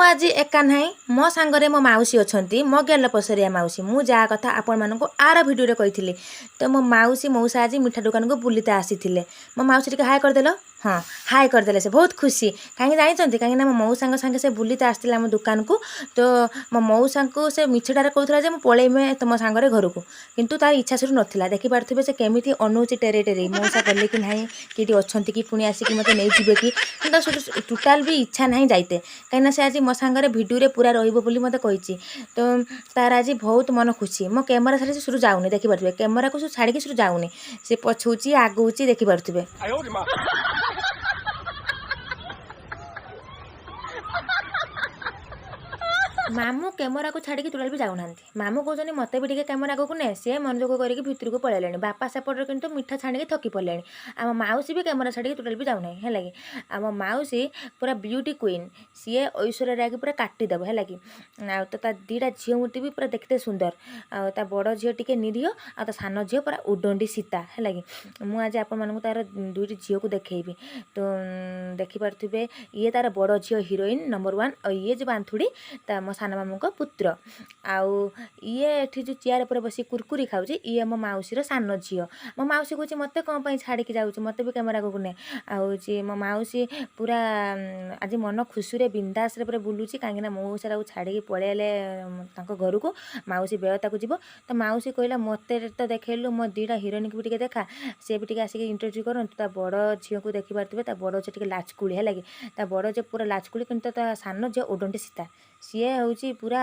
ଆଜି ଏକା ନାହିଁ, ମୋ ସାଙ୍ଗରେ ମୋ ମାଉସୀ ଅଛନ୍ତି, ମୋ ଗେଲ ପସରିଆ ମାଉସୀ। ମୁଁ ଯାହା କଥା ଆପଣମାନଙ୍କୁ ଆର ଭିଡ଼ିଓରେ କହିଥିଲି। ତ ମୋ ମାଉସୀ ମଉସା ଆଜି ମିଠା ଦୋକାନକୁ ବୁଲିତେ ଆସିଥିଲେ। ମୋ ମାଉସୀ, ଟିକେ ହାଏ କରିଦେଲ। ହଁ, ହାଏ କରିଦେଲେ। ସେ ବହୁତ ଖୁସି। କାହିଁକି ଜାଣିଛନ୍ତି? କାହିଁକିନା ମୋ ମଉସାଙ୍କ ସାଙ୍ଗେ ସେ ବୁଲିତେ ଆସିଥିଲେ ଆମ ଦୋକାନକୁ। ତ ମୋ ମଉସାଙ୍କୁ ସେ ମିଛଟାରେ କହୁଥିଲା ଯେ ମୁଁ ପଳେଇମି ତୁମ ସାଙ୍ଗରେ ଘରକୁ, କିନ୍ତୁ ତାର ଇଚ୍ଛା ସେଠୁ ନଥିଲା। ଦେଖିପାରୁଥିବେ ସେ କେମିତି ଅନଉଛି ଟେରେ ଟେରେ, ମଉସା ଗଲେ କି ନାହିଁ, କେଠି ଅଛନ୍ତି କି, ପୁଣି ଆସିକି ମୋତେ ନେଇଯିବେ କି। କିନ୍ତୁ ତାର ସେଠୁ ଟୋଟାଲ୍ ବି ଇଚ୍ଛା ନାହିଁ ଯାଇତେ, କାହିଁକିନା ସେ ଆଜି ମୋ ସାଙ୍ଗରେ ଭିଡ଼ିଓରେ ପୁରା ରହିବ ବୋଲି ମୋତେ କହିଛି। ତ ତାର ଆଜି ବହୁତ ମନ ଖୁସି। ମୋ କ୍ୟାମେରା ଛାଡ଼ି ସେ ସେଠୁ ଯାଉନି। ଦେଖିପାରୁଥିବେ, କ୍ୟାମେରାକୁ ସେ ଛାଡ଼ିକି ସେଠୁ ଯାଉନି। ସେ ପଛଉଛି, ଆଗଉଛି, ଦେଖିପାରୁଥିବେ। 哎呦我的妈！ ମାମୁଁ କ୍ୟାମେରାକୁ ଛାଡ଼ିକି ଟୋଟାଲ୍ ବି ଯାଉନାହାନ୍ତି। ମାମୁଁ କହୁଛନ୍ତି, ମୋତେ ବି ଟିକେ କ୍ୟାମେରା ଆଗକୁ ନେ। ସେ ମନଯୋଗ କରିକି ଭିତରକୁ ପଳେଇଲେଣି। ବାପା ସେପଟରେ କିନ୍ତୁ ମିଠା ଛାଣିକି ଥକି ପଡ଼ିଲେଣି। ଆମ ମାଉସୀ ବି କ୍ୟାମେରା ଛାଡ଼ିକି ଟୋଟାଲ୍ ବି ଯାଉନାହିଁ, ହେଲା କି। ଆମ ମାଉସୀ ପୁରା ବିୟୁଟି କୁଇନ୍। ସିଏ ଐଶ୍ୱର୍ଯ୍ୟା ରାୟକୁ ପୁରା କାଟିଦେବ, ହେଲା କି। ଆଉ ତ ତା ଦୁଇଟା ଝିଅ ମୂର୍ତ୍ତି ବି ପୁରା ଦେଖିତେ ସୁନ୍ଦର। ଆଉ ତା ବଡ଼ ଝିଅ ଟିକେ ନିରୀହ, ଆଉ ତା ସାନ ଝିଅ ପୁରା ଉଡଣ୍ଡି ସୀତା, ହେଲା କି। ମୁଁ ଆଜି ଆପଣମାନଙ୍କୁ ତାର ଦୁଇଟି ଝିଅକୁ ଦେଖେଇବି। ତ ଦେଖିପାରୁଥିବେ, ଇଏ ତାର ବଡ଼ ଝିଅ, ହିରୋଇନ୍ ନମ୍ବର 1। ଆଉ ଇଏ ଯେଉଁ ବାନ୍ଥୁଡ଼ି, ତା ମୋ ସାନ ମାମୁଁଙ୍କ ପୁତ୍ର। ଆଉ ଇଏ ଏଠି ଯେଉଁ ଚେୟାର ଉପରେ ବସି କୁରକୁରି ଖାଉଛି, ଇଏ ମୋ ମାଉସୀର ସାନ ଝିଅ। ମୋ ମାଉସୀ କହୁଛି, ମୋତେ କ'ଣ ପାଇଁ ଛାଡ଼ିକି ଯାଉଛୁ? ମୋତେ ବି କ୍ୟାମେରା ଆଗକୁ ନେ। ଆଉ ହେଉଛି ମୋ ମାଉସୀ ପୁରା ଆଜି ମନ ଖୁସିରେ ବିନ୍ଦାସରେ ପୁରା ବୁଲୁଛି, କାହିଁକିନା ମଉସା ତାକୁ ଛାଡ଼ିକି ପଳେଇଲେ ତାଙ୍କ ଘରକୁ। ମାଉସୀ ବେଳତାକୁ ଯିବ। ତ ମାଉସୀ କହିଲା, ମୋତେ ତ ଦେଖେଇଲୁ, ମୋ ଦୁଇଟା ହିରୋଇନ୍କୁ ବି ଟିକେ ଦେଖା, ସିଏ ବି ଟିକେ ଆସିକି ଇଣ୍ଟରଭ୍ୟୁ କରନ୍ତୁ। ତା ବଡ଼ ଝିଅକୁ ଦେଖିପାରୁଥିବେ, ତା ବଡ଼ ଝିଅ ଟିକେ ଲାଚକୁଳି, ହେଲା କି। ତା ବଡ଼ ଝିଅ ପୁରା ଲାଚକୁଳି, କିନ୍ତୁ ତା ସାନ ଝିଅ ଉଡଣ୍ଡି ସୀତା। ସିଏ ହେଉଛି ପୁରା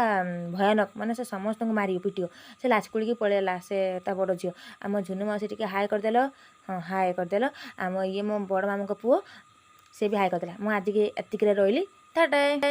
ଭୟାନକ, ମାନେ ସେ ସମସ୍ତଙ୍କୁ ମାରିବ, ପିଟିବ। ସେ ଲାଚକୁଳିକି ପଳେଇଲା ସେ ତା ବଡ଼ ଝିଅ। ଆମ ଝୁନୁ ମାଉସୀ, ଟିକେ ହାଏ କରିଦେଲ। ହଁ, ହାଏ କରିଦେଲ। ଆମ ଇଏ ମୋ ବଡ଼ ମାମୁଁଙ୍କ ପୁଅ, ସେ ବି ହାଏ କରିଦେଲା। ମୁଁ ଆଜିକି ଏତିକିରେ ରହିଲି। ଟାଟା।